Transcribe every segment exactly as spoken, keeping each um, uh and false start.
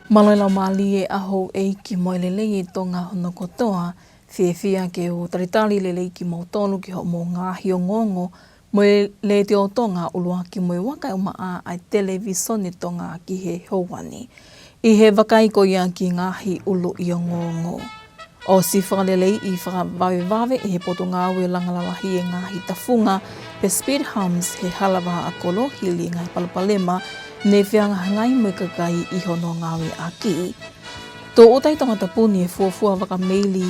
Mālō e laumālie ʻa houʻeiki mo e lelei ʻa Tonga hono kotoa, fiefia ke u talitali lelei kimoutolu ki hoʻomou ngaahi ongoongo mo e Letiō Tonga ʻUluaki mo e Vaka ʻUmaʻā ʻa e Televīsone Tonga ki he houa ni. ʻI he vakai ko ia ki he ngaahi ʻuluʻi ongoongo. ʻOsi fakaleleiʻi fakavavevave ʻe he Potungāue Langa Lalahi e Ngaahi Tafunga pe speed humps he hala vahaʻa kolo hili e ngaahi palopalema ne fehangahangai mo e kakai ʻi hono ngāueʻaki. Tōʻuta ʻi Tongatapu ni e fuofua vaka meili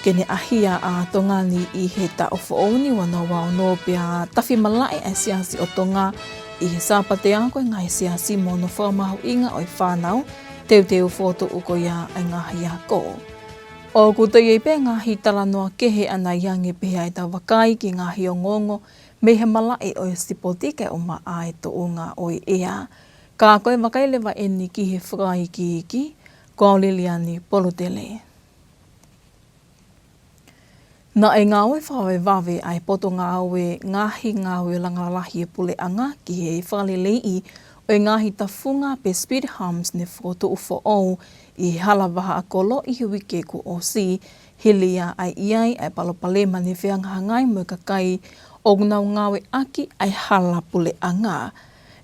ke ne ʻahia ʻa Tonga ni ʻi he taʻu foʻou ni ua noa ua ono pea tafi malaʻe ʻa e Siasi ʻo Tonga ʻi he Sāpate, ʻa ko e ngaahi siasi mo hono fakamahuʻinga ʻo e fānau, teuteu fokotuʻu ko ia ʻa e ngaahi ako. ʻOku toe ʻi ai pē ngaahi talanoa kehe ʻanai ange pehē ʻa ʻetau vakai ki he ngaahi ongoongo mei he malaʻe ʻo e sipoti kae ʻumaʻā e tuʻunga ʻo e ʻea. Ka ko e vakai leva eni ki he fakaikiiki, ko au Liliani Polutele. Naʻe ngāue fakavavevave ʻa e Potungāue Ngaahi Ngāue Langa Lalahi e Puleʻanga ki he fakaleleiʻi ʻo e ngaahi tafunga pe speed humps ne fokotuʻu foʻou ʻi he hala vahaʻa kolo ʻi he uike kuo ʻosi, hili ia ʻa e ʻi ai ʻa e palopalema ne fehangahangai mo e kakai ʻoku nau ngāueʻaki ʻa e hala puleʻanga.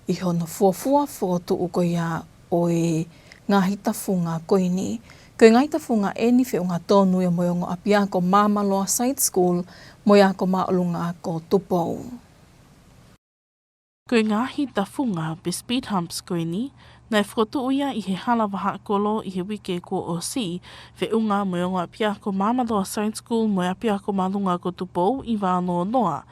ʻI hono fuofua fokotuʻu ko ia ʻo e ngaahi tafunga ko eni. Ko e ngaahi tafunga eni feʻunga tonu ia mo e ongo ʻapiako Māmaloa Side School mo e ako māʻolunga ko Tupou. Ko e ngaahi tafunga pe speed humps ko eni, naʻe fokotuʻu ia ʻi he hala vahaʻa kolo ʻi he uike kuo ʻosi, feʻunga mo e ongo ʻapiako Māmaloa Side School mo e ʻapiako māʻolunga ko Tupou ʻi Vānonoa.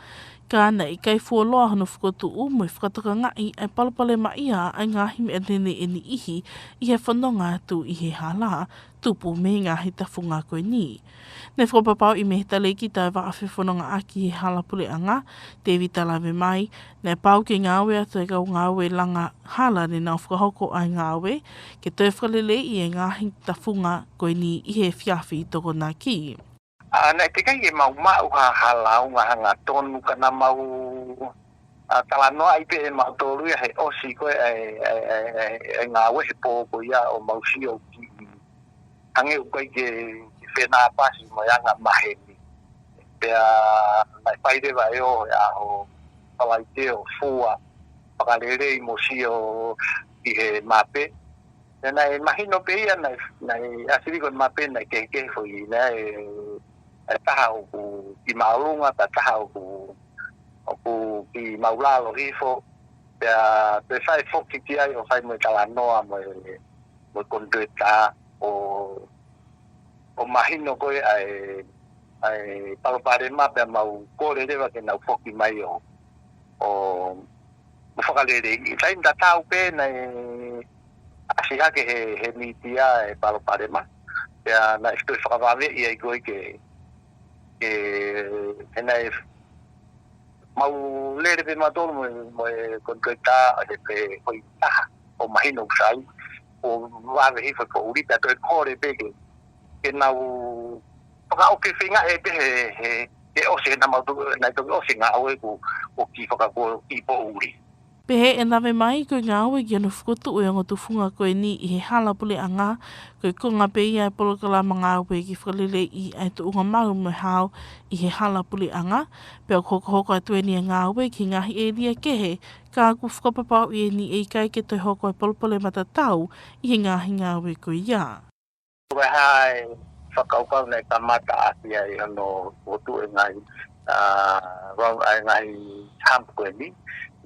Ka naʻe ʻikai fuoloa hono fokotuʻu mo e fakatokangaʻi ʻa e palopalema ia ʻa e ngaahi meʻa ne niʻihi ʻi he fononga atu ʻi he hala, tupu mei he ngaahi tafunga ko eni. Naʻe fakapapauʻi mei he talēkita ʻo e Vaʻa Fefonongaʻaki he Hala Puleʻanga, Tēvita Lavemai, naʻe pau ke ngāue atu e kau ngāue langa hala ne nau fakahoko ʻa e ngāue, ke toe fakaleleiʻi e ngaahi tafunga ko eni ʻi he efiafi Tokonaki. ʻA, naʻe teʻeki ke mau maʻu ha, ha lāunga hangatonu ka naʻa mau, ʻa, talanoaʻi pē ʻe mautolu ia he ʻosi ko ē ʻa e, ʻa e, ʻa e, ʻa e, ʻa e ngāue he pō ko ia ʻo mau sio ki hangē ʻoku ʻikai ke, ke fenāpasi mo e anga maheni. Pea naʻe fai leva e ō he ʻaho Falaite ʻo fua fakalelei mo sio ki he mape. Pea naʻe mahino pē ia naʻe, naʻe ʻasi leva ko e mape naʻe kehekehe foʻi naʻe, e taha ʻoku ki māʻolunga, pea taha ʻoku, ʻoku ki māʻulalo hifo. Pea toe fai foki ki ai ʻo fai mo e talanoa mo e, mo e konitueta ʻo, ʻo mahino ko ē ʻa e, ʻa e palopalema pea mau kole leva ke nau foki mai ʻo, ʻo, ʻo fakaleleiʻi. Taimi tatau pē naʻe ʻasi hake he, he mītia e palopalema. Pea naʻe toe fakavaveʻi ai ko ē ke, ke, he naʻe mau lele pē mautolu mo, mo e konitueta he pē ko e taha ʻo mahino ʻoku sai, ʻo vave hifo e poʻuli pea toe kole pē ke, ke nau fakaʻoke feinga ē pē he, he, he ʻosi he naʻa mau, naʻe toki ʻosi ngāue kuo, kuo kiʻi fakakuo kiʻi poʻuli. Pehē ʻe Lavemai ko e ngāue ki hono fokotuʻu e ongo tufunga ko eni ʻi he Hala Puleʻanga, ko e konga pē ia e polokalama ngāue ke fakaleleiʻi ʻa e tuʻunga maʻu mo e hao ʻi he Hala Puleʻanga, pea ʻoku hokohoko atu eni e ngāue ki he ngaahi ʻēlia kehe, ka ʻoku fakapapauʻi eni ʻe ʻikai ke toe hoko e palopalema tatau ʻi he ngaahi ngāue ko ia. Ko e hā e fakakaukau naʻe kamata ʻaki ai hono fokotuʻu e ngaahi, ʻa, round, ʻa e ngaahi hump ko eni.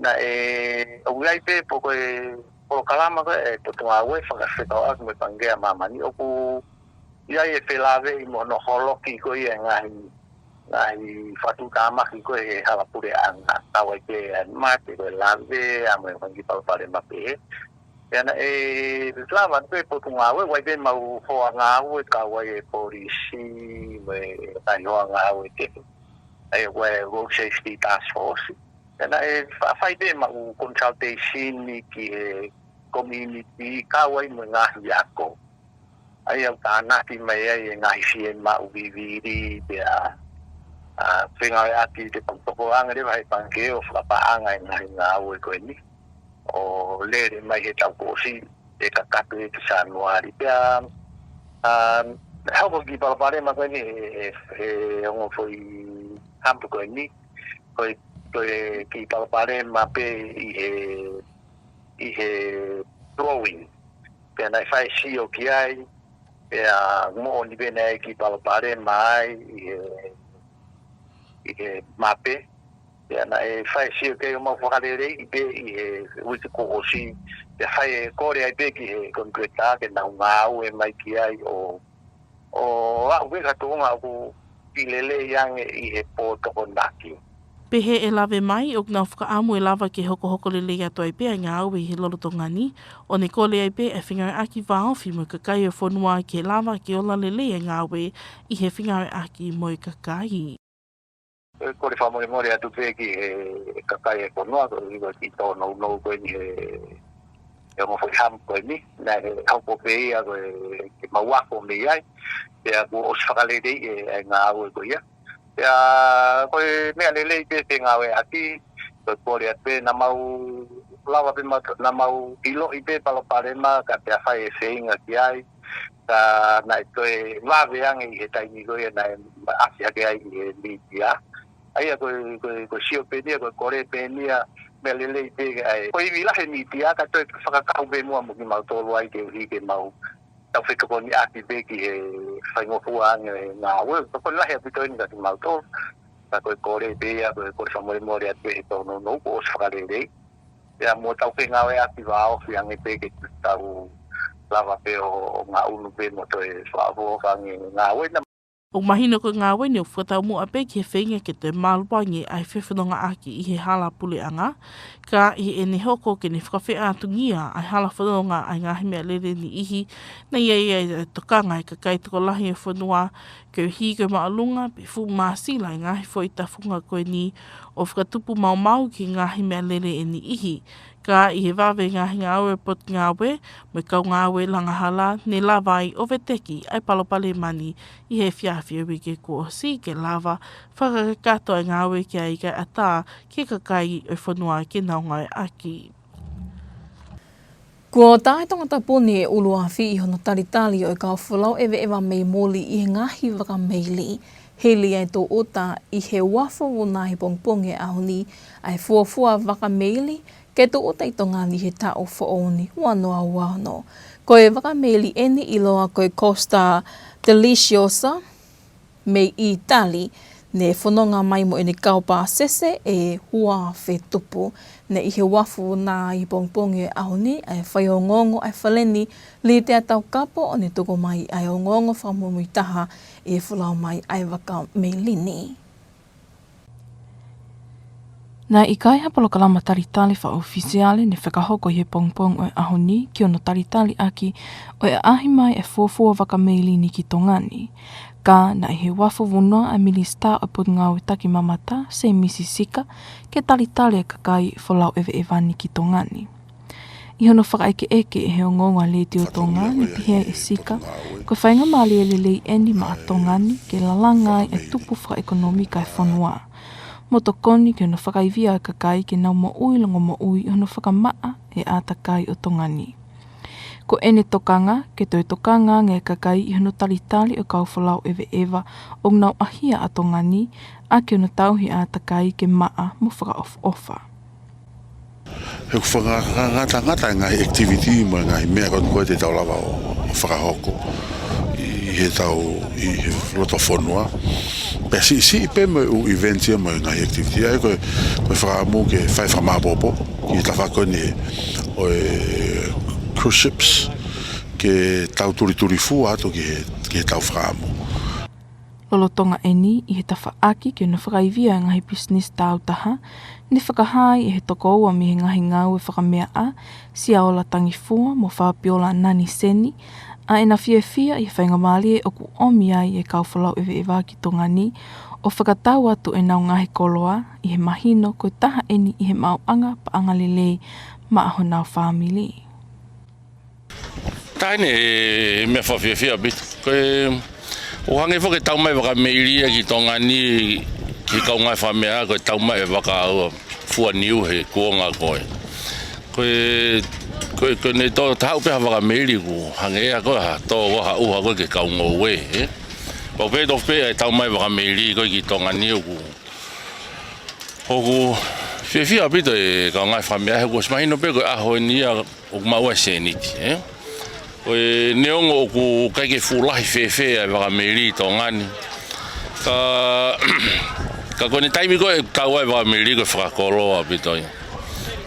Naʻe, ʻoku ʻi ai pē pē ko e polokalama ko ē ʻa e Potungāue fakafekauʻaki mo e Pangikē ʻa Māmani ʻoku ʻi ai e felāveʻi mo hono holoki ko ia e ngaahi, ngaahi fakatuʻutāmaki ko ē he Hala Puleʻanga. Kau ai pē ʻa e mate ko e lavea mo e ngaahi palopalema pehē. Pea naʻe lava pē Potungāue, ʻoku ʻi ai pē mau hoa ngāue kau ai e polisi mo e ngaahi hoa ngāue kehe. ʻA ia ko e Road Safety Task Force. Pea naʻe fa-, fai pē mau consultation ki he community kau ai mo e ngaahi ako. ʻA ia ʻoku tānaki mai ai e ngaahi fiemaʻu vivili pea, ʻa, fengāueʻaki te pau toko ange leva he Pangikē ʻo fakapaʻanga e ngaahi ngāue ko eni. ʻO lele mai he taʻu kuo ʻosi, ʻe kakato ia ki Sānuali. Pea, ʻa, hoko e kiʻi palopalema ko eni he, he, he ongo foʻi hump ko eni, ko e, ko e kiʻi palopalema pē ʻi he, ʻi he drawing. Pea naʻe fai e sio ki ai, pea moʻoni pē naʻe ʻi ai e kiʻi palopalema ai ʻi he, ʻi he mape. Pea naʻe fai e sio ki ai ʻo mau fakaleleiʻi pē ʻi he uike kuo ʻosi. Pea fai e kole ai pē ki he contractor ke nau ngāue mai ki ai ʻo, ʻo aʻu pē ki ha tuʻunga ʻoku ʻi lelei ange ʻi he pō Tokonaki. Pehē ʻe Lavemai ʻoku nau fakaʻamu ʻe lava ke hokohoko lelei atu ai pē ʻa e ngāue ʻi he lolotonga ni, ʻo ne kole ai pē ʻa e fengāueʻaki vāofi mo e kakai ʻo e fonua ke lava ke ola lelei ʻa e ngāue ʻi he fengāueʻaki mo e kakai. Ko e kole fakamolemole atu pē ki he kakai ʻo e fonua, koeʻuhi ko e kiʻi tōnounou ko eni he, he ongo foʻi hump ko eni, naʻe hoko pē ia ko e ke mau ako mei ai, pea kuo ʻosi fakaleleiʻi e, e ngāue ko ia. Pea ko e meʻa lelei pē fengāueʻaki, ko e kole atu pē naʻa mau lava pē ma-, naʻa mau ʻiloʻi pē palopalema, ka pea fai e feinga ki ai, ka naʻe toe vave ange ʻi he taimi ko ia naʻe ʻasi hake ai ʻi he mītia. ʻA ia ko e, ko e, ko e sio pē eni ia, ko e kole pē eni ia, meʻa lelei pē ʻa e. Ko e ivi lahi e mītia, ka toe fakakau pē muʻa mo kimautolu ai koeʻuhi ke mau tau fetokoniʻaki pē ki he faingofua ange e ngāue. Tokoni lahi ʻaupito eni kia kimautolu. Ka ko e kole pē ia, ko e kole fakamolemole atu pē he tōnounou kuo ʻosi fakaleleiʻi. Pea mo tau fengāueʻaki vāofi ange pē ke tau lava pē ʻo ngaʻunu pē mo toe fakaʻofoʻofa ange e ngāue na. ʻOku mahino ko e ngāue ni ʻoku fakataumuʻa pē ki he feinga ke toe maluʻi ange ʻa e fefonongaʻaki ʻi he hala puleʻanga, ka ʻi heʻene hoko ke ne fakafeʻātungia ʻa e hala fononga ʻa e ngaahi meʻalele niʻihi, naʻe ʻi ai e tokanga ʻa e kakai tokolahi ʻo e fonua, koeʻuhi ko e māʻolunga pe fuʻu māsila e ngaahi foʻi tafunga ko eni ʻo fakatupu maumau ki he ngaahi meʻalele ʻe niʻihi. Ka ʻi he vave e ngaahi ngāue ʻa e Potungāue mo e kau ngāue langa hala, ne lava ai ʻo veteki ʻa e palopalema ni ʻi he efiafi ʻo e uike kuo ʻosi ke lava fakakakato ʻa e ngāue ki ai kae ʻatā ki he kakai ʻo e fonua ke nau ngāueʻaki. Kuo tā e Tongatapu ni ʻe ʻuluafi ʻi hono talitali ʻo e kau folau ʻeveʻeva mei muli ʻi he ngaahi vaka meili. Hili ʻa e tūʻuta ʻi he uafu vuna ʻi he pongipongi ʻo e ʻaho ni ʻa e fuofua vaka meili ke tūʻuta ʻi Tonga ni he taʻu foʻou ni, ua noa ua ono. Ko e vaka meili eni ʻiloa ko e Costa Deliciosa mei ʻĪtali, ne fononga mai mo ʻene kau pāsese ʻe ua afe tupu. Ne ʻi he uafu na ʻi he pongipongi ʻo e ʻaho ni ʻa e faiongoongo ʻa e fale ni, Litea Taukapo, ʻo ne tuku mai ʻa e ongoongo fakamuimuitaha ʻi he folau mai ʻa e vaka meili ni. Naʻe ʻikai ha polokalama talitali fakaʻofisiale ne fakahoko ʻi he pongipongi ʻo e ʻaho ni ki hono talitali ʻaki ʻo e ʻaʻahi mai e fuofua vaka meili ni ki Tonga ni. Ka naʻe ʻi he uafu vuna ʻa e Minisitā ʻo e Potungāue Takimamata, Semisi Sika, ke talitali e kakai folau ʻeveʻeva ni ki Tonga ni. ʻI hono fakaʻekeʻeke ʻe he ongoongo ʻa e Letiō Tonga, ne pehē ʻe Sika, ko e faingamālie lelei eni maʻa Tonga ni ke lalanga ai e tupu fakaʻekonōmika e fonua, mo tokoni ki hono fakaivia e kakai ke nau moʻui longomoʻui ʻi hono fakamaʻa e ʻātakai ʻo Tonga ni. Ko ʻene tokanga, ke toe tokanga ange e kakai ʻi hono talitali ʻo e kau folau ʻeveʻeva ʻoku nau ʻahia ʻa Tonga ni, ʻaki hono tauhi e ʻātakai ke maʻa mo fakaʻofoʻofa. He ʻoku fakangatangata e ngaahi activity mo e ngaahi meʻa ko eni ko ē te tau lava ʻo, ʻo fakahoko ʻi he tau, ʻi he loto fonua. Pea siʻisiʻi pē mo e ʻū event ia mo e ngaahi activity. ʻA ia ko e, ko e fakaʻamu ke fai fakamāʻopoʻopo ki he tafaʻaki ko eni ʻo e cruise ships ke tau tulitulifua atu ki he, ki he tau fakaʻamu. Lolotonga eni ʻi he tafaʻaki ki hono fakaivia e ngaahi pisinisi tāutaha, ne fakahā ai ʻe he tokoua mei he ngaahi ngāue fakameaʻa, Siaola Tangifua mo Fapiola Naniseni, ʻa ʻena fiefia ʻi he faingamālie ʻoku ʻomi ai e kau folau ʻeveʻeva ki Tonga ni ʻo fakatau atu ʻenau ngaahi koloa ʻi he mahino ko e taha eni ʻi he maʻuʻanga paʻanga lelei maʻa honau fāmili. Taʻahine, meʻa fakafiefia ʻaupito. Ko e, ʻoku hangē foki e tau mai vaka meili ia ki Tonga ni, ki he kau ngāue fakameaʻa, ko e tau mai e vaka ʻa e fua niu he kuonga ko ē. Ko e, Ko e, ko ʻene tō taha pē ha vaka meili ʻoku hangē ia ko ha tō ko ha ʻuha ko ē ki he kau ngoue, ē. Pau pē tofu pē ʻa e tau mai vaka meili ko ē ki Tonga ni ʻoku, ʻoku fiefia ʻaupito e kau ngāue fakameaʻa he kuo ʻosi mahino pē ko e ʻaho eni ia ʻoku maʻu ai e sēniti, ē. Ko e neongo ʻoku ʻikai ke fuʻu lahi fēfē ʻa e vaka meili ʻi Tonga ni. Ka, ka ko ʻene taimi ko ē ʻoku tau ai e vaka meili ko e fakakoloa ʻaupito ia.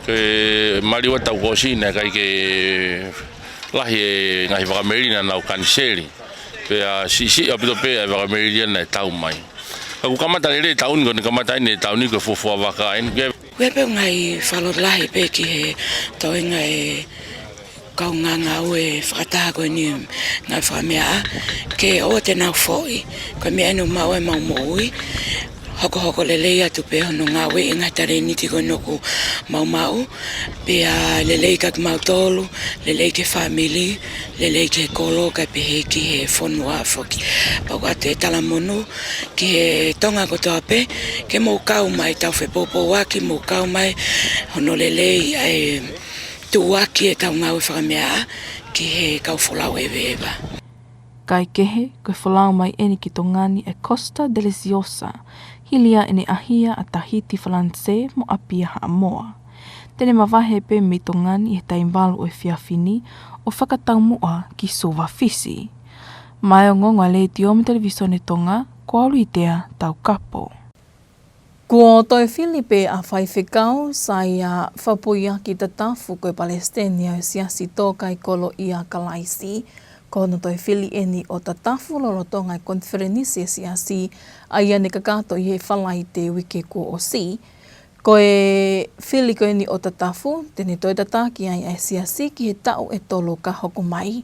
Ko e maliu ʻa e taʻu kuo ʻosi naʻe ʻikai ke lahi e ngaahi vaka meili naʻa nau kaniseli. Pea siʻisiʻi ʻaupito pē ʻa e vaka meili ia naʻe tau mai. Ka kuo kamata lelei e taʻu ni, ko ʻene kamata eni e taʻu ni ko e fuofua vaka eni. Ke Kuo pē ngaahi fakalotolahi pē ki he toenga e kau ngāue fakataha ko eni ngāue fakameaʻa, ke ʻoua te nau foʻi, ko e meʻa eni ʻoku maʻu ai ʻemau moʻui, hokohoko lelei atu pē hono ngāueʻi e ngaahi talēniti ko eni ʻoku mau maʻu, pea lelei kia kimautolu, lelei ki he fāmili, lelei ki he kolo, kae pehē ki he fonua foki. Pau ʻoatu e talamonū ki he Tonga kotoa pē, ke mou kau mai tau fepoupouaki, mou kau mai hono lelei ʻa e tuʻuaki e kau ngāue fakameaʻa ki he kau folau ʻeveʻeva. Kae kehe, ko e folau mai eni ki Tonga ni ʻe Costa Deliciosa, hili ia ʻene ʻahia ʻa Tahiti, Falanisē mo ʻApia Haʻamoa. Te ne mavahe pē mei Tonga ni ʻi he taimi valu ʻo e efiafi ni ʻo fakataumuʻa ki Suva, Fisi. Maʻá e ongoongo ʻa e Letiō mo e Televīsone Tonga, ko au Litea Taukapo. Kuo toe fili pē ʻa Faifekau Saia Fapuiaki Tatafu ko e Palesiteni ʻo e Siasi Tō Kai Kolo ʻia Kalaisi. Ko hono toe fili eni ʻo Tatafu lolotonga e konifelenisi e Siasi, ʻa ia ne kakato ʻi he Falaite uike kuo ʻosi. Ko e fili ko eni ʻo Tatafu, te ne toe tataki ai ʻa e Siasi ki he taʻu ʻe tolu ka hoko mai.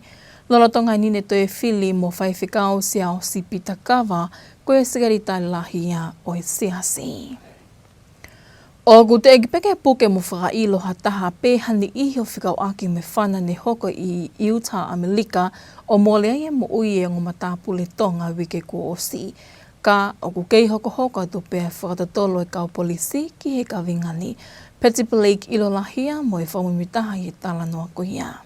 Lolotonga eni ne toe fili mo Faifekau Siaosi Pita Kava, ko e Sekelitali Lahi ia ʻo e Siasi. ʻOku teʻeki pē ke puke mo fakaʻilo ha taha pe ha niʻihi ʻo fekauʻaki mo e fana ne hoko ʻi Utah, ʻAmelika, ʻo mole ai e moʻui e ongo matāpule Tonga uike kuo ʻosi. Ka ʻoku kei hokohoko atu pē ʻa e fakatotolo e kau polisi ki he kaveinga ni. Peti Blake ʻIlolahia mo e fakamuimuitaha ʻi he talanoa ko ia.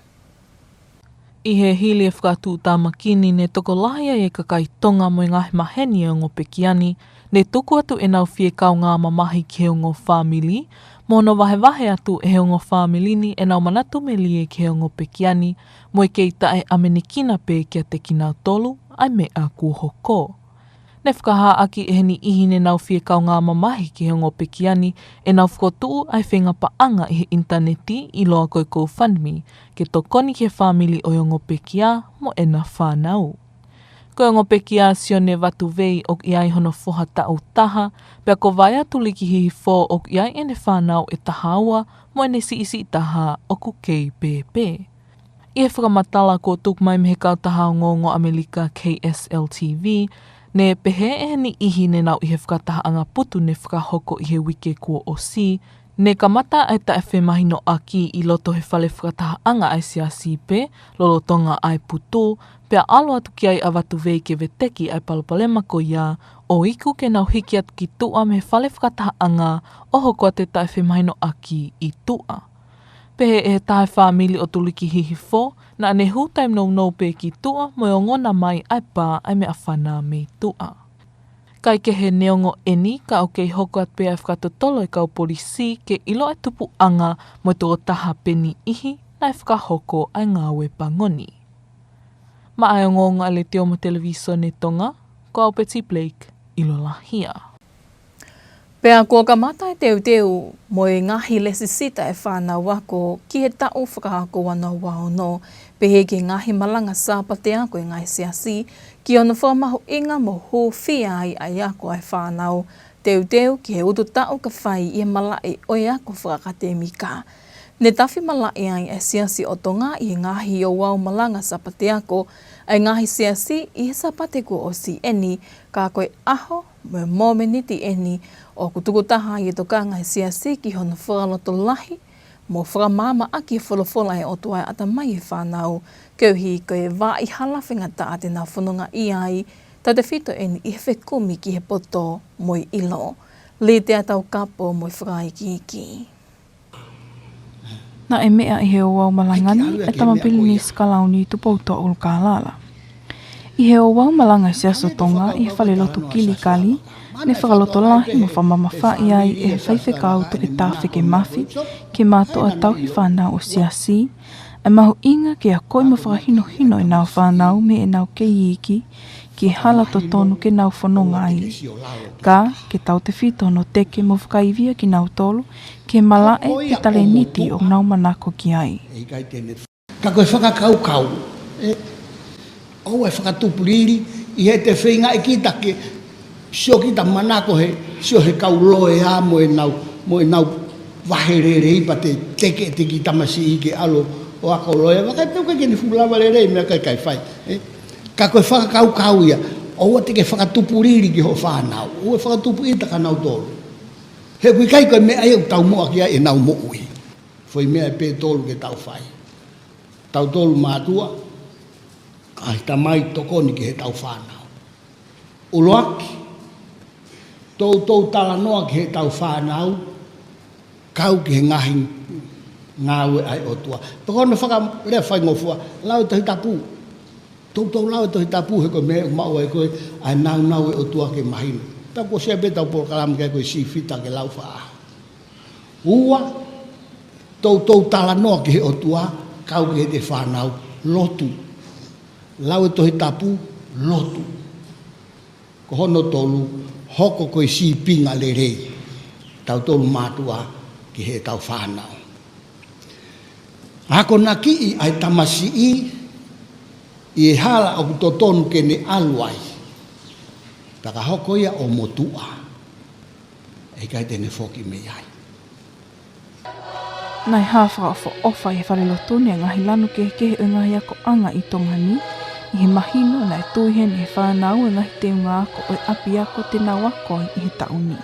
ʻI he hili e fakatuʻutāmaki ni, ne tokolahi ai e kakai Tonga mo e ngaahi maheni e ongo pekia ni, ne tuku atu ʻenau fie kaungā mamahi ki he ongo fāmili, mo hono vahevahe atu ʻe he ongo fāmili ni ʻenau manatu melie ki he ongo pekia ni, mo e kei taʻeʻamanekina pē kiate kinautolu ʻa e meʻa kuo hoko. Ne fakahā ʻaki ʻe he niʻihi ne nau fie kaungā mamahi ki he ongo pekia ni ʻenau fokotuʻu ʻa e feinga paʻanga ʻi he ʻinitaneti ʻiloa ko e GoFundMe, ke tokoni ki he fāmili ʻo e ongo pekia mo ʻena fānau. Ko e ongo pekia Sione Vatuvei ʻoku ʻi ai hono foha taʻu taha, pea ko Vaea Tuliki Hihifo ʻoku ʻi ai ʻene fānau ʻe taha ua mo ʻene siʻisiʻi taha ʻoku kei pēpē. ʻI he fakamatala kuo tuku mai mei he Kautaha Ongoongo ʻAmelika, K S L T V, ne pehē ʻe he niʻihi ne nau ʻi he fakatahaʻanga putu ne fakahoko ʻi he uike kuo ʻosi, ne kamata ʻa e taʻefemahinoʻaki ʻi loto he fale fakatahaʻanga ʻa e Siasi pē, lolotonga ʻa e putu, pea ʻalu atu ki ai ʻa Vatuvei ke veteki ʻa e palopalema ko ia, ʻo iku ke nau hiki atu ki tuʻa mei he fale fakatahaʻanga ʻo hoko atu e taʻefemahinoʻaki ʻi tuʻa. Pehē ʻe he taha e fāmili ʻo Tuliki Hihifo, naʻa ne hū taimi nounou pē ki tuʻa mo e ongona mai ʻa e pā ʻa e meʻafana mei tuʻa. Kae kehe, neongo eni, ka ʻoku kei hoko atu pē ʻa e fakatotolo e kau polisi ke ʻilo e tupuʻanga mo e tokotaha pe niʻihi naʻe fakahoko ʻa e ngāue pango ni. Maʻá e ongoongo ʻa e Letiō mo e Televīsone Tonga, ko au Peti Blake ʻIlolahia. Pea kuo kamata e teuteu mo e ngaahi lēsisita e fānau ako ki he taʻu fakaako ua noa ua ono, pehē ki he ngaahi malanga Sāpate ako e ngaahi siasi, ki hono fakamahuʻinga mo hūfia ai ʻa e ako ʻa e fānau, teuteu ki he utu taʻu ka fai ʻi he malaʻe ʻo e ako fakaʻakatemika. Ne tafi malaʻe ai e Siasi ʻo Tonga ʻi he ngaahi ouau malanga Sāpate ako ʻa e ngaahi siasi ʻi he Sāpate kuo ʻosi eni, ka ko e ʻaho mo e mōmeniti eni ʻoku tukutaha ai e tokanga e siasi ki hono fakalotolahi mo fakamaama ʻaki e folofola ʻa e ʻOtua ʻi he ʻatamai e fānau, koeʻuhi ko e vaʻa hala faingataʻa te nau fonongaʻia ai, tautefito eni ʻi he fekumi ki he poto mo e ʻilo. Litea Taukapo mo e fakaikiiki. Naʻe meʻa ʻi he ouau malanga ni ʻa e Tama Pilinisi Kalauni Tupoutoʻa ʻUlukālala. ʻI he ouau malanga ʻa e Siasi ʻo Tonga ʻi he falelotu Kilikali, ne fakalotolahi mo fakamamafaʻi ai ʻe he Faifekau Toketā Feke Mafi ki he mātuʻa tauhi fānau ʻo e Siasi ʻa e mahuʻinga ke akoʻi mo fakahinohino ʻenau fānau mei heʻenau kei iiki ki he hala totonu ke nau fononga ai, ka ke tautefito hono teke mo fakaivia kinautolu ki he malaʻe pe talēniti ʻoku nau manako ki ai. Ka ko e fakakaukau, ē, ʻoua ʻe fakatupu lili, ʻi heʻete feingaʻi kita ke sio kita manako he, sio he kau loea mo ʻenau, mo ʻenau vahe lelei pea te teke ʻete kiʻi tamasiʻi ke ʻalu ʻo ako loea. Vakai pē ʻoku ʻikai ke ne fuʻu lava lelei meʻa ʻikai ke fai, ē. Ka ko e fakakaukau ia, ʻoua te ke fakatupu lili ki hoʻo fānau, ʻoua ʻe fakatupu ʻita kia nautolu. He ʻoku ʻikai ko e meʻa ia ʻoku tau moʻua ki ai ʻenau moʻui. Foʻi meʻa pē ʻe tolu ke tau fai. Tautolu mātuʻa, kae tamai tokoni ki heʻetau fānau. ʻUluaki, toutou talanoa ki heʻetau fānau, kau ki he ngaahi ngāue ʻa e ʻOtua. Pea ko hono fakalea faingofua, lau e Tohi Tapu. Toutou lau e Tohi Tapu he ko e meʻa ʻoku maʻu ai ko ē ʻa e nāunau ʻo e ʻOtua ke mahino. Pea kuo ʻosi pē ʻetau polokalama ki ai ko e Sīpita ke lau faʻa. Ua, toutou talanoa ki he ʻOtua, kau ki heʻete fānau, lotu. Lau e Tohi Tapu, lotu. Ko hono tolu, hoko ko e sīpinga lelei, tautolu mātuʻa ki heʻetau fānau. Akonakiʻi ʻa e tamasiʻi ʻi he hala ʻoku totonu ke ne ʻalu ai. Pea ka hoko ia ʻo motuʻa, ʻe ʻikai te ne foki mei ai. Naʻe hā fakaʻofoʻofa ʻi he falelotu ni ʻa e ngaahi lanu kehekehe ʻo e ngaahi akoʻanga ʻi Tonga ni, ʻi he mahino naʻe tui heni ʻe he fānau e ngaahi teunga ako ʻo e ʻapiako te nau ako ai ʻi he taʻu ni.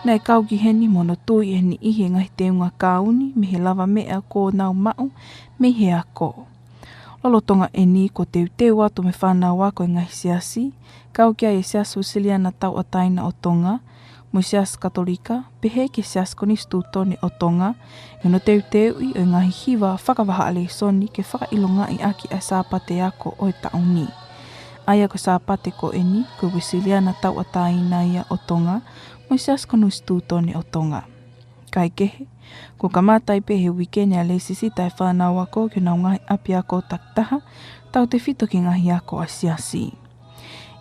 Naʻe kau ki heni mo hono tui ʻe he niʻihi e ngaahi teunga kauni mei he lavameʻa kuo nau maʻu mei he ako. Lolotonga eni kuo teuteu atu mo e fānau ako ʻa e ngaahi siasi, kau ki ai e Siasi Uēsiliana Tauʻatāina ʻo Tonga, mo e Siasi Katolika, pehē ki he Siasi Konisitūtone ʻo Tonga, ʻi hono teuteuʻi ʻo e ngaahi hiva fakavahaʻa lēsoni ke fakaʻilongaʻi ʻaki ʻa e Sāpate ako ʻo e taʻu ni. ʻA ia ko e Sāpate ko eni, ko e Uēsiliana Tauʻatāina ia ʻo Tonga, mo e Siasi Konisitūtone ʻo Tonga. Kaekehe, kuo kamata ai pē he uike ni ʻa e lēsisita ʻa e fānau ako ki honau ngaahi ʻapiako takitaha, tautefito ki he ngaahi ako ʻa e siasi.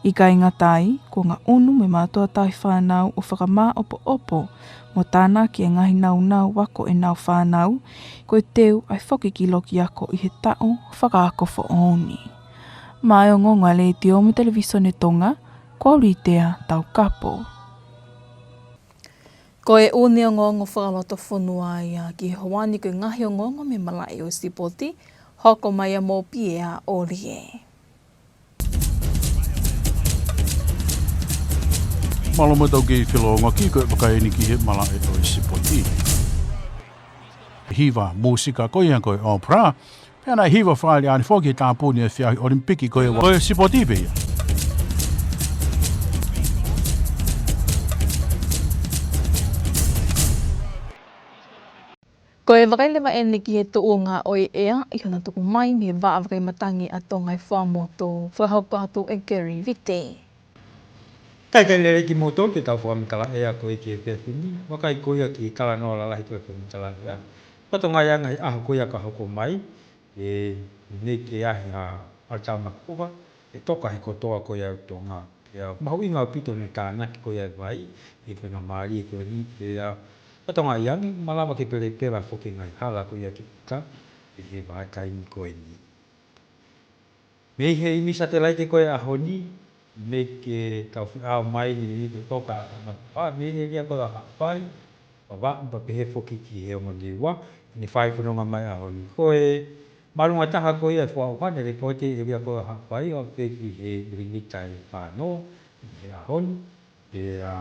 ʻIkai ngata ai, kuo ngaʻunu mo e mātuʻa tauhi fānau ʻo fakamāʻopoʻopo mo tānaki e ngaahi nāunau ako ʻenau fānau, ko e teu ai foki ki loki ako ʻi he taʻu fakaako foʻou ni. Maʻá e ongoongo ʻa e Letiō mo e Televīsone Tonga, ko Litea Taukapo. Ko e ʻū ongoongo fakalotofonua ia ki he houa ni. Ko e ngaahi ongoongo mei he malaʻe ʻo e sipoti, hoko mai ia mo Piea ʻOlie. Mālō mo tau kei felōngoaki, ko e vakai eni ki he malaʻe ʻo e sipoti. Hiva, mūsika, ko ia ko e opera. Pea naʻe hiva fakaʻaliʻali foki he tāpuni ʻo e efiafi ʻOlimipiki ko e ua. Ko e sipoti pē ia. Ko e vakai leva eni ki he tuʻunga ʻo e ʻea ʻi hono tuku mai mei he Vaʻa Vakai Matangi ʻa Tonga ʻi Fuaʻamotu, fakahoko atu ʻe Gary Vite. Kae kei lelei kimoutolu ki heʻetau fakamatala ʻea ko ē ki he efiafi ni, vakai ko ia ki he talanoa lalahi ko ē fakamatala ʻea. Fatongia ia ngaahi ʻaho ko ia ka hoko mai, ʻe, ʻi he ʻaho ʻa e ʻAlo Tau Makupuha, ʻe toka he kotoa ko ia ʻo Tonga. Pea mahuʻinga ʻaupito ʻene tānaki ko ia e vai, ʻi he faingamālie ko eni, pea fatongia ia ni, malava ke pelepela foki e ngaahi hala ko ia ʻo Tonga, ʻi he vahaʻa taimi ko eni. Mei he ʻimi satelaite ko ē ʻaho ni, mei he tau feʻao mai ni, ni ke toka ʻa Makupuha, mei he ʻelia ko ē ʻo Haʻapai, Vavaʻu pea pehē foki ki he Ongo Niua, ne fai fononga mai ʻaho ni. Ko e māʻolunga taha ko ia e foʻi ʻuhinga, ne lēkooti e ʻelia ko ē ʻo Haʻapai, ʻo aʻu pē ki he milimita ʻe fā noa, ʻi he ʻaho ni, pea,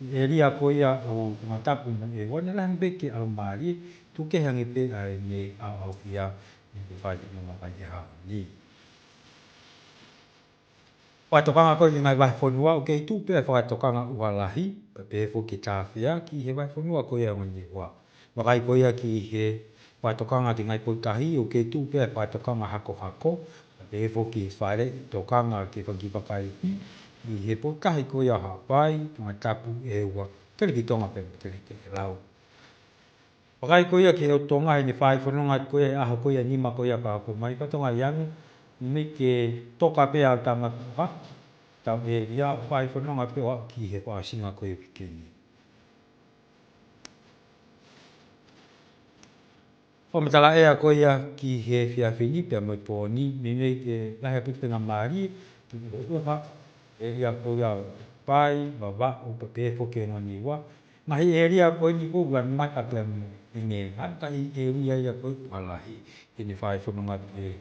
ʻelia ko ia ʻo Tongatapu mo ʻEua, ne lahi ange pē ke ʻalomālie, tuku kehe ange pē ʻa ʻene ʻaoʻaofi, ne fai fononga mai he ʻaho ni. Fakatokanga ko ē ki he ngaahi vahefonua, ʻoku kei tuʻu pē ʻa e fakatokanga ʻuha lahi, pea pehē foki ki he tāfea, ki he vahefonua ko ia ʻo Niua. Vakai ko ia ki he fakatokanga ki he ngaahi potutahi, ʻoku kei tuʻu pē ʻa e fakatokanga hakohako, pea pehē foki ki he fale tokanga ki he fanga kiʻi vakai ʻi he potutahi ko ia ʻo Haʻapai, Tongatapu, ʻEua, Telekitonga pea mo Telitokelau. Vakai ko ia ki he ʻotu Tonga heʻene fai fononga ko ia he ʻaho ko ia ʻe nima ko ia ka hoko mai, ka Tonga ia ange, meimei ke toka pē ʻa e tama tuha, tau ʻēlia ʻo fai fononga pē ʻo aʻu ki he fakaʻosinga ko ia ʻo e uike ni. Fakamatala ʻea ko ia ki he efiafi ni pea mo e pō ni, meimei ke lahi ʻa e pukenga mālie, ki he ʻotu Tonga, ʻēlia ko ia ʻo Haʻapai, Vavaʻu, pea pehē foki ki Ongo Niua. Ngaahi ʻēlia ko eni ʻoku ʻi ai mai ʻa pea mo e ngaahi ʻēlia ia ko ē ʻoku lahi ʻene fai fononga pē.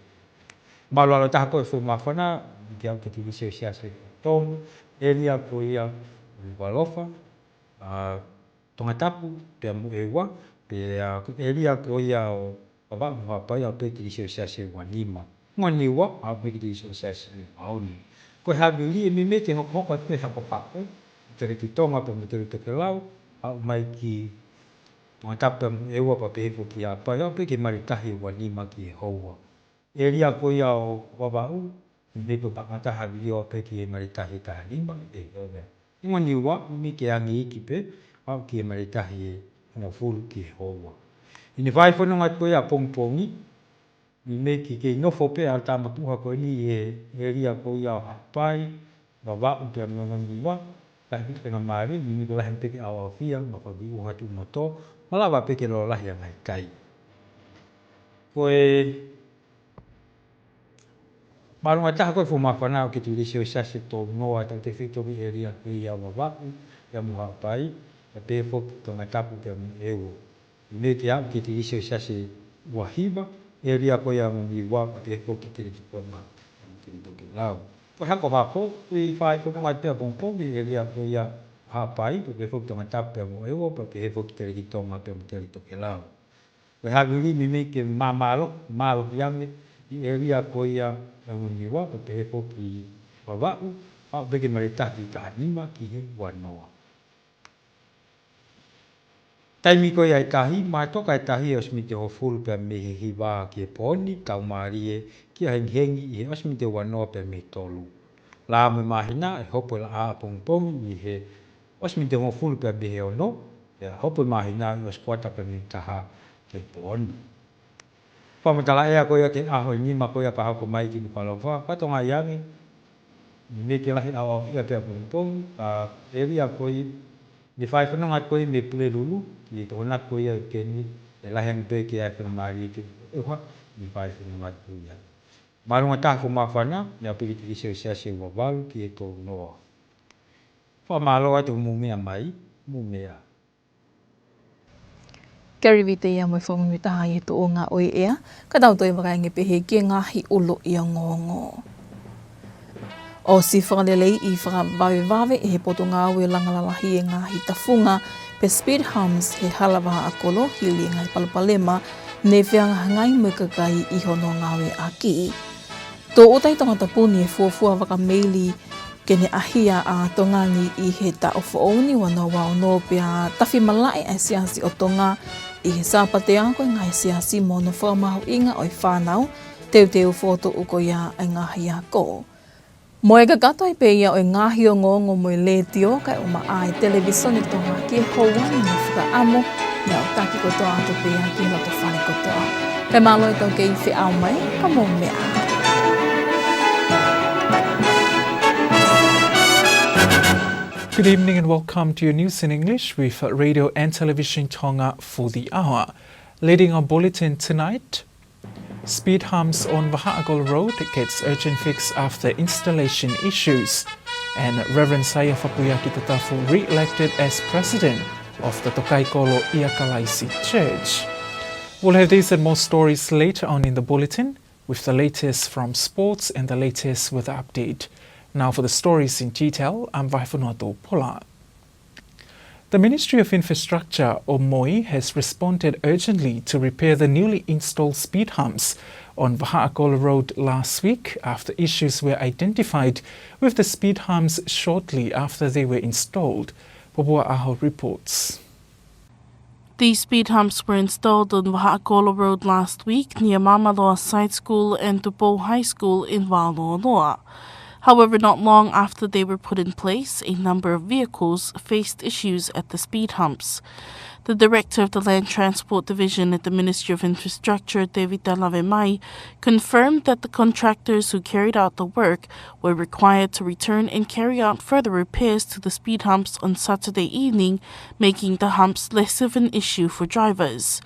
Mālō ʻaupito taha ko e fakamāfana, ki he ʻEiki Tilisi ʻo e Siasi ʻo Tonga, ʻēlia ko ia ʻo Nukuʻalofa, ʻa Tongatapu, pea mo ʻEua, pea ko e ʻēlia ko ia ʻo Vavaʻu mo Haʻapai ʻa pē ki he Tilisi ʻo e Siasi ʻe ua nima. Ongo Niua, ʻa pē ki he Tilisi ʻo e Siasi ʻe ua ono. Ko e havili ʻe meimei ke hokohoko atu pē hakohako, Telekitonga pea mo Telitokelau, aʻu mai ki Tongatapu pea mo ʻEua pea pehē foki ki Haʻapai, aʻu pē ki he mali tahi ʻe ua nima ki he houa. ʻĒlia ko ia ʻo Vavaʻu, meimei ke pangataha vio pē ki he mali tahi ʻe taha nima, ʻe houa. Ongo Niua, meimei ke angi iiki pē, aʻu ki he mali tahi ʻe hongofulu ki he houa. ʻI heʻene fai fononga ko ia ʻapongipongi, meimei ke kei nofo pē ʻa e tama tuha ko eni ʻi he ʻēlia ko ia ʻo Haʻapai, Vavaʻu pea mo Ongo Niua, lahi pē ʻa e mālie, meimei ke lahi pē ke ʻaoʻaofia, mo e fakaʻuhinga tuʻu motu, malava pē ke lōlahi ʻa e ngaahi kai. Ko e māʻolunga taha ko e fakamāfana ʻa e ʻEiki Tilisi ʻo e Siasi ʻe tolu noa, tautefito ki he ʻēlia ko ia ʻo Vavaʻu, pea mo Haʻapai, pea pehē foki ki Tongatapu pea mo ʻEua. Meimei ke aʻu ki he Tilisi ʻo e Siasi ʻe ua hiva, ʻēlia ko ia ʻo Ongo Niua, pea pehē foki ki Telitokelau. Ko e hakohako, ʻi he fai fononga pē ʻapongipongi, ʻēlia ko ia ʻo Haʻapai, pea pehē foki ki Tongatapu pea mo ʻEua, pea pehē foki ki Telekitonga pea mo Telitokelau. Ko e havili meimei ke māmālohi, mālohi ange, ʻi he ʻēlia ko ia ʻo Ongo Niua, pea pehē foki ki Vavaʻu, aʻu pē ki he mali tahi ʻe taha nima ki he ua noa. Taimi ko ia ʻi tahi, mahalo ʻe toka e tahi ʻe ʻosi miniti ʻe hongofulu pea mei he hiva ki he pō ni, tau mālie ki he hengihengi ʻi he ʻosi miniti ʻe ua noa pea mei he tolu. Laʻā mo e māhina ʻe hopo e laʻā ʻapongipongi ʻi he ʻosi miniti ʻe hongofulu pea mei he ono, pea hopo e māhina ʻi he ʻosi kuata pea mei he taha ki he pō ni. Fakamatala ʻea ko ia ki he ʻaho ʻe nima ko ia ka hoko mai ki Nukuʻalofa, fakatonga ia ange, meimei ke lahi ʻaoʻaofia pē ʻapongipongi, ka ʻēlia ko ia, ʻi he fai fononga ko ia mei Pulelulu, ʻi he tokonaki ko ia ʻo e uike ni, ʻe lahi ange pē ke ʻi ai e faingamālie ke ʻofa, ʻi he fai fononga ko ia. Māʻolunga taha e fakamāfana, mei he ʻEiki Tilisi ʻo e Siasi ʻe ua valu ki he tolu noa. Fakamālō atu hoʻomou meʻa mai, mou meʻa. Kerry Vite ia mo e fakamuimuitaha ʻi he tuʻunga ʻo e ʻea, ka tau toe vakai ange pē ki he ngaahi ʻuluʻi ongoongo. ʻOsi fakaleleiʻi fakavavevave ʻe he Potungāue Langa Lalahi e Ngaahi Tafunga pe speed humps he hala Vahaʻakolo hili e ngaahi palopalema ne fehangahangai mo e kakai ʻi hono ngāueʻaki. Tōʻuta ʻi Tongatapu ni e fuofua vaka meili ke ne ʻahia ʻa Tonga ni ʻi he taʻu foʻou ni ua noa ua ono pea tafi malaʻe ʻa e Siasi ʻo Tonga ʻi he Sāpate Ako ʻa e ngaahi siasi mo hono fakamahuʻingaʻi ʻo e fānau, teuteu fokotuʻu ko ia ʻa e ngaahi ako. Mo e kakato ai pē ia ʻo e ngaahi ongoongo mo e letiō kae ʻumaʻā e Televīsone Tonga ki he houa ni, mo e fakaʻamu, meʻa ʻoku taki kotoa atu pē ia ki he loto fale kotoa. Kae mālō e tau kei feʻao mai, ka mou meʻa. Good evening and welcome to your news in English with Radio and Television Tonga for the hour. Leading our bulletin tonight, speed humps on Vahaʻakolo Road gets urgent fix after installation issues. And Reverend Saia Fakuiaki Tatafu re-elected as president of the Tokaikolo ʻIa Kalaisi Church. We'll have these and more stories later on in the bulletin, with the latest from sports and the latest weather update. Now for the stories in detail, I'm Vaifanua Tōpola. The Ministry of Infrastructure, or MOI, has responded urgently to repair the newly installed speed humps on Vahaʻakolo Road last week after issues were identified with the speed humps shortly after they were installed. Popua ʻAho reports. These speed humps were installed on Vahaʻakolo Road last week near Māmāloa Side School and Tupou High School in Vaolooloa. However, not long after they were put in place, a number of vehicles faced issues at the speed humps. The director of the Land Transport Division at the Ministry of Infrastructure, Tevita Lavemai, confirmed that the contractors who carried out the work were required to return and carry out further repairs to the speed humps on Saturday evening, making the humps less of an issue for drivers.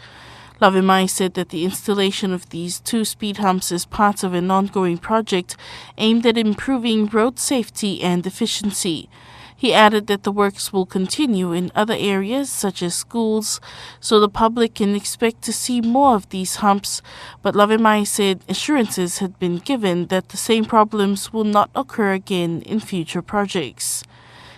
Lavemai said that the installation of these two speed humps is part of an ongoing project aimed at improving road safety and efficiency. He added that the works will continue in other areas, such as schools, so the public can expect to see more of these humps, but Lavemai said assurances had been given that the same problems will not occur again in future projects.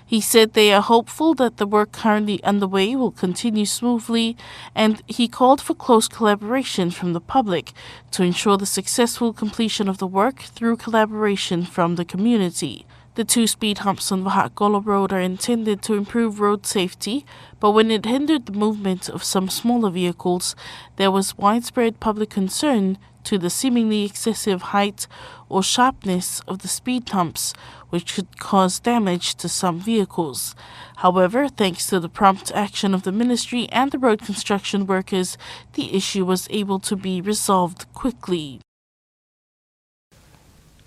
He said they are hopeful that the work currently underway will continue smoothly, and he called for close collaboration from the public to ensure the successful completion of the work through collaboration from the community. The two speed humps on Vahaʻakolo Road are intended to improve road safety, but when it hindered the movement of some smaller vehicles, there was widespread public concern to the seemingly excessive height or sharpness of the speed humps, which could cause damage to some vehicles. However, thanks to the prompt action of the ministry and the road construction workers, the issue was able to be resolved quickly.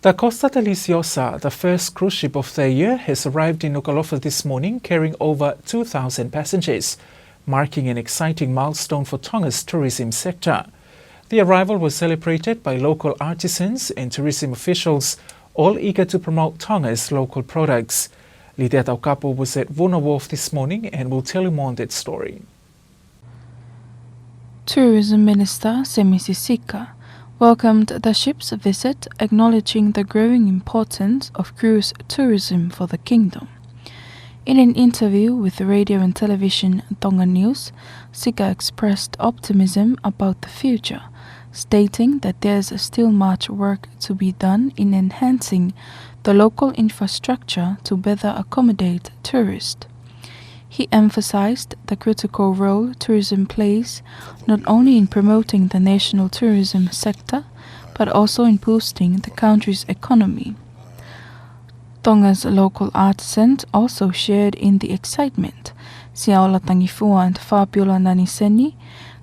The Costa Deliciosa, the first cruise ship of the year, has arrived in Nukuʻalofa this morning, carrying over two thousand passengers, marking an exciting milestone for Tonga's tourism sector. The arrival was celebrated by local artisans and tourism officials, all eager to promote Tonga's local products. Litea Taukapo was at Vuna Wharf this morning and will tell you more on that story. Tourism Minister Semisi Sika welcomed the ship's visit, acknowledging the growing importance of cruise tourism for the kingdom. In an interview with Radio and Television Tonga News, Sika expressed optimism about the future, stating that there's still much work to be done in enhancing the local infrastructure to better accommodate tourists. He emphasized the critical role tourism plays not only in promoting the national tourism sector, but also in boosting the country's economy. Tonga's local artisans also shared in the excitement. Siaola Tangifua and Fabiola Naniseni,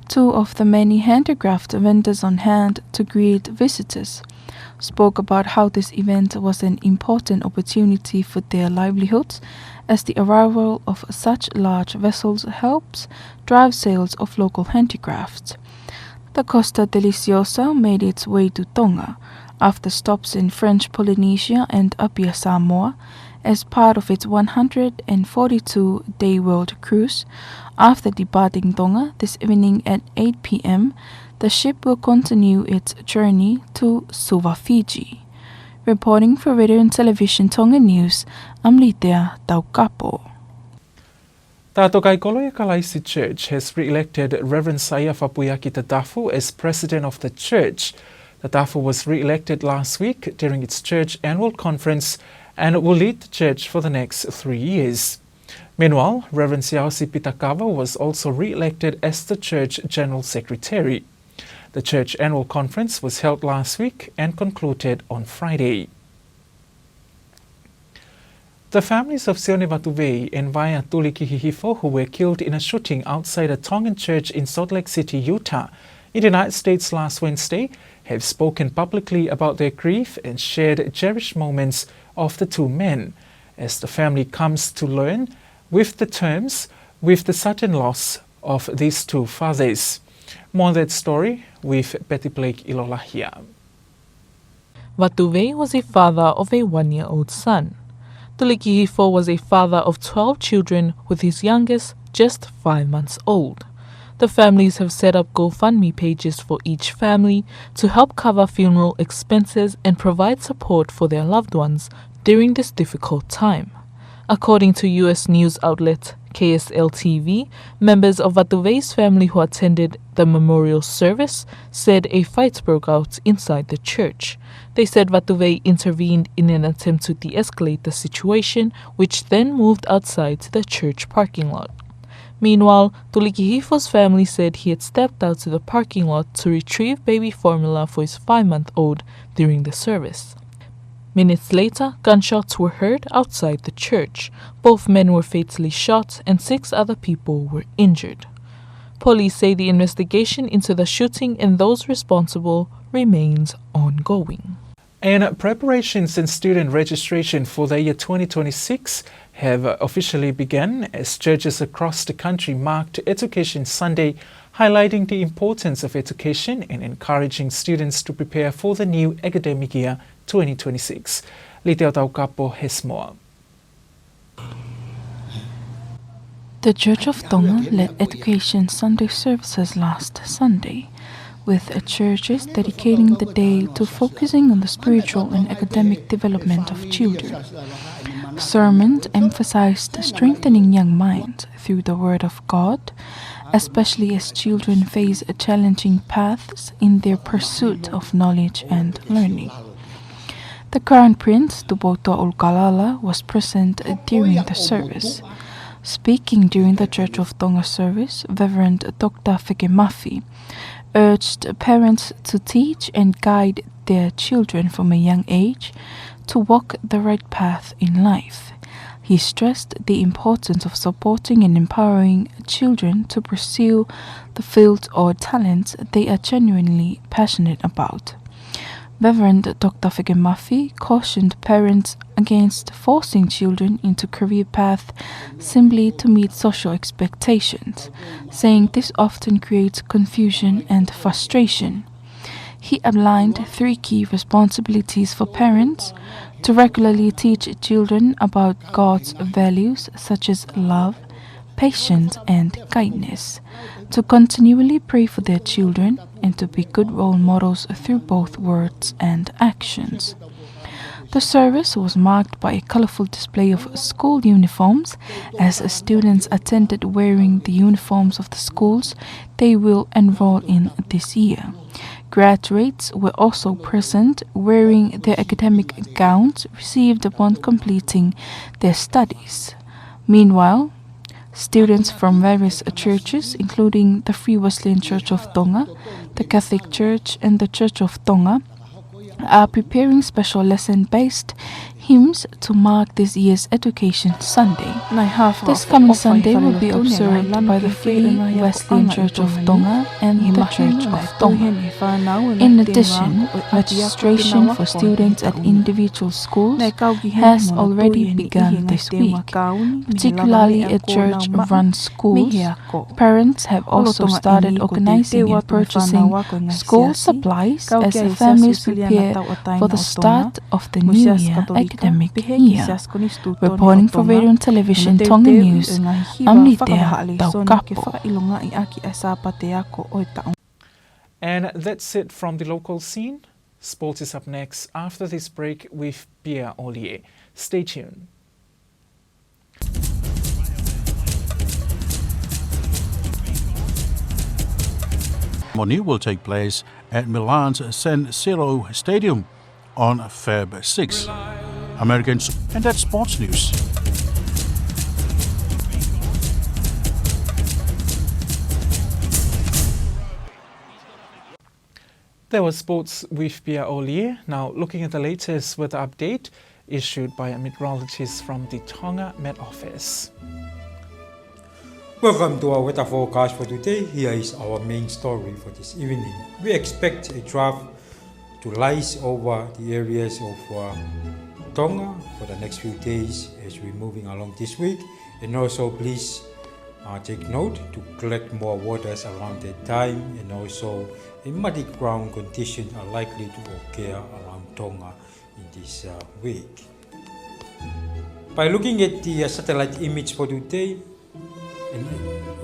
two of the many handicraft vendors on hand to greet visitors, spoke about how this event was an important opportunity for their livelihoods, as the arrival of such large vessels helps drive sales of local handicrafts. The Costa Deliciosa made its way to Tonga after stops in French Polynesia and Apia Samoa as part of its one hundred and forty-two day world cruise. After departing Tonga this evening at eight p.m., the ship will continue its journey to Suva, Fiji. Reporting for Radio and Television Tonga News, I'm Litea Taukapo. The Tokaikoloi Kalaisi Church has re-elected Reverend Saia Fapuiaki Tatafu as president of the church. Tatafu was re-elected last week during its church annual conference and will lead the church for the next three years. Meanwhile, Reverend Siaosi Peter Kava was also re-elected as the church general secretary. The church annual conference was held last week and concluded on Friday. The families of Sione Vatuvei and Vaea Tulikihihifo, who were killed in a shooting outside a Tongan church in Salt Lake City, Utah, in the United States last Wednesday, have spoken publicly about their grief and shared cherished moments of the two men, as the family comes to learn with the terms, with the sudden loss of these two fathers. More on that story with Betty Blake Ilolahia. Vatuvei was a father of a one-year-old son. Tulikihifo was a father of twelve children, with his youngest just five months old. The families have set up GoFundMe pages for each family to help cover funeral expenses and provide support for their loved ones during this difficult time. According to U S news outlet K S L T V, members of Vatuvei's family who attended the memorial service said a fight broke out inside the church. They said Vatuvei intervened in an attempt to de-escalate the situation, which then moved outside to the church parking lot. Meanwhile, Tulikihifo's family said he had stepped out to the parking lot to retrieve baby formula for his five-month-old during the service. Minutes later, gunshots were heard outside the church. Both men were fatally shot and six other people were injured. Police say the investigation into the shooting and those responsible remains ongoing. And preparations and student registration for the year twenty twenty-six have officially begun as churches across the country marked Education Sunday, highlighting the importance of education and encouraging students to prepare for the new academic year twenty twenty-six. Liteo Taukapo has more. The Church of Tonga led Education Sunday services last Sunday, with churches dedicating the day to focusing on the spiritual and academic development of children. Sermons emphasized strengthening young minds through the Word of God, especially as children face challenging paths in their pursuit of knowledge and learning. The Crown Prince, Tupoutoʻa ʻUlukalala, was present during the service. Speaking during the Church of Tonga service, Reverend Doctor Feke Mafi urged parents to teach and guide their children from a young age to walk the right path in life. He stressed the importance of supporting and empowering children to pursue the fields or talents they are genuinely passionate about. Reverend Doctor Feke Mafi cautioned parents against forcing children into career path simply to meet social expectations, saying this often creates confusion and frustration. He outlined three key responsibilities for parents: to regularly teach children about God's values such as love, patience, and kindness, to continually pray for their children, and to be good role models through both words and actions. The service was marked by a colorful display of school uniforms as students attended wearing the uniforms of the schools they will enroll in this year. Graduates were also present wearing their academic gowns received upon completing their studies. Meanwhile, students from various churches, including the Free Wesleyan Church of Tonga, the Catholic Church, and the Church of Tonga, are preparing special lesson-based hymns to mark this year's Education Sunday. This coming Sunday will be observed by the Free Wesleyan Church of Tonga and the Church of Tonga. In addition, registration for students at individual schools has already begun this week, particularly at church-run schools. Parents have also started organizing and purchasing school supplies as families prepare for the start of the new year academic year. Reporting for Radio and Television Tonga News, I'm Litea Taukapo. And that's it from the local scene. Sports is up next after this break with Pierre Olie. Stay tuned. Ceremony will take place at Milan's San Siro Stadium on Feb six. Americans, and that's sports news. There was sports with Pierre Olie. Now, looking at the latest weather update issued by a meteorologist from the Tonga Met Office. Welcome to our weather forecast for today. Here is our main story for this evening. We expect a trough to rise over the areas of, uh, Tonga for the next few days as we're moving along this week. And also, please, uh, take note to collect more waters around that time, and also a muddy ground conditions are likely to occur around Tonga in this, uh, week. By looking at the, uh, satellite image for today, and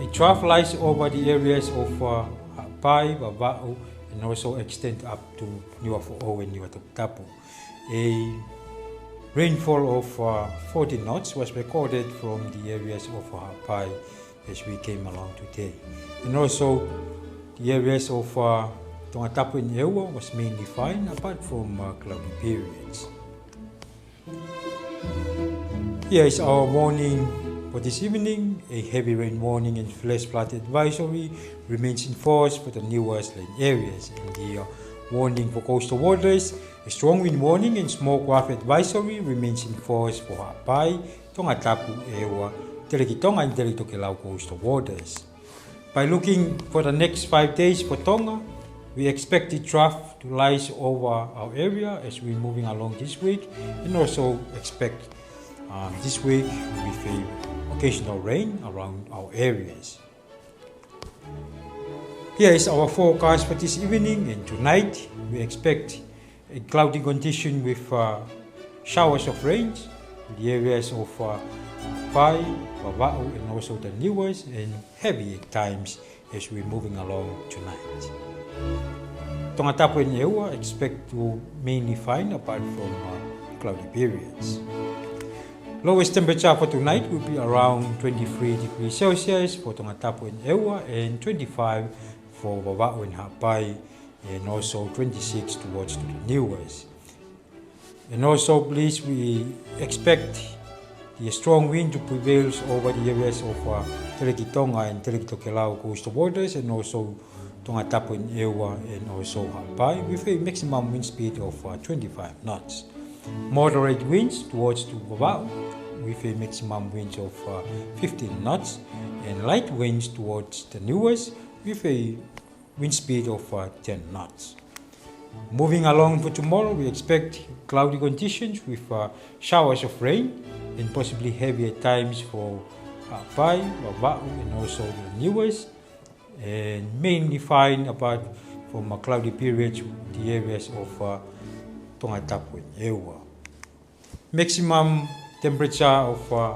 a trough lies over the areas of, uh, Haʻapai, Vavaʻu, and also extend up to Niuafoʻou and Niuatoputapu. A rainfall of, uh, forty knots was recorded from the areas of Haʻapai as we came along today. And also, the areas of, uh, Tongatapu and ʻEua was mainly fine, apart from, uh, cloudy periods. Here is our warning For this evening, a heavy rain warning and flash flood advisory remains in force for the New West Land areas. And the uh, warning for coastal waters, a strong wind warning and small craft advisory remains in force for Haʻapai, Tongatapu, ʻEua, Telekitonga and Telekitokelau coastal waters. By looking for the next five days for Tonga, we expect the trough to rise over our area as we're moving along this week, and also expect um, this week with a occasional rain around our areas. Here is our forecast for this evening and tonight. We expect a cloudy condition with uh, showers of rain in the areas of uh, Haʻapai, Vavaʻu, and also the Niuas, and heavy at times as we're moving along tonight. Tongatapu and ʻEua expect to mainly fine apart from uh, cloudy periods. Lowest temperature for tonight will be around twenty-three degrees Celsius for Tongatapu and ʻEua and twenty-five for Vavaʻu and Haʻapai, and also twenty-six towards to the Niuas. And also, please, we expect the strong wind to prevail over the areas of uh, Telekitonga and Telekitokelau coastal waters, and also Tongatapu and ʻEua, and also Haʻapai, with a maximum wind speed of uh, twenty-five knots. Moderate winds towards to Vavaʻu, with a maximum wind of uh, fifteen knots, and light winds towards the Niuas, with a wind speed of uh, ten knots. Moving along for tomorrow, we expect cloudy conditions with uh, showers of rain and possibly heavy at times for uh, Haʻapai, Vavaʻu, and also the Niuas, and mainly fine apart from a cloudy period in the areas of uh, Tongatapu and ʻEua. Maximum temperature of uh,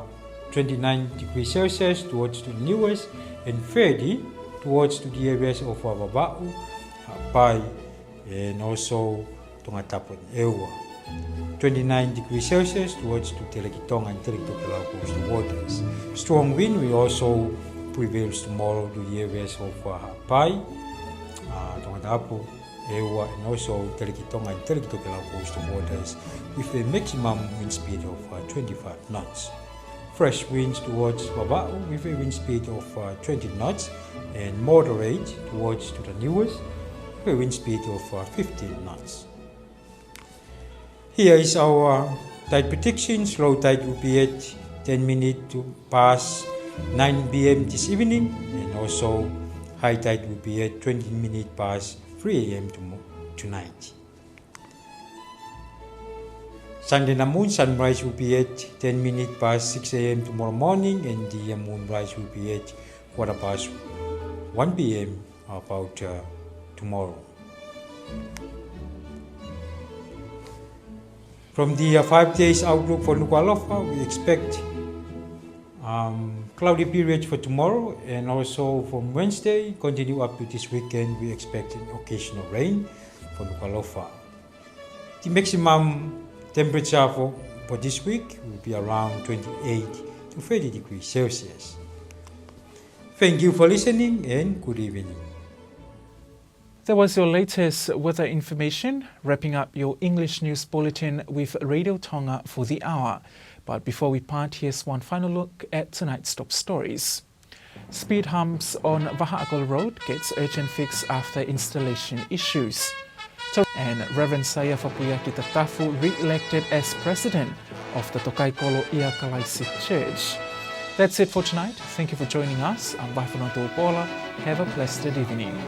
twenty-nine degrees Celsius towards to the Niuas and thirty towards to the areas of uh, Vavaʻu, Haʻapai, and also Tongatapu and ʻEua. Twenty-nine degrees Celsius towards to Telekitonga and Telekitokelau coastal waters. Strong wind will also prevail tomorrow to the areas of uh, Haʻapai, uh, Tongatapu, ʻEua, and also Telekitonga and Telekitokelau coastal waters with a maximum wind speed of uh, twenty-five knots. Fresh winds towards Vavaʻu with a wind speed of uh, twenty knots and moderate towards to the Niuas with a wind speed of uh, fifteen knots. Here is our uh, tide predictions. Low tide will be at ten minutes to past nine p.m. this evening, and also high tide will be at twenty minutes past three a.m. tomo- tonight. Sunday na moon, sunrise will be at ten minutes past six a.m. tomorrow morning, and the uh, moonrise will be at quarter past one p.m. about uh, tomorrow. From the uh, five days outlook for Nukuʻalofa, we expect um, cloudy periods for tomorrow, and also from Wednesday continue up to this weekend, we expect an occasional rain for Nukuʻalofa. The maximum temperature for, for this week will be around twenty-eight to thirty degrees Celsius. Thank you for listening and good evening. That was your latest weather information, wrapping up your English news bulletin with Radio Tonga for the hour. But before we part, here's one final look at tonight's top stories. Speed humps on Vahaʻakolo Road gets urgent fix after installation issues. And Reverend Saia Fapuiaki Tatafu re-elected as president of the Tokaikolo ʻIa Kalaisi Church. That's it for tonight. Thank you for joining us. I'm Vaifano Tupola. Have a blessed evening.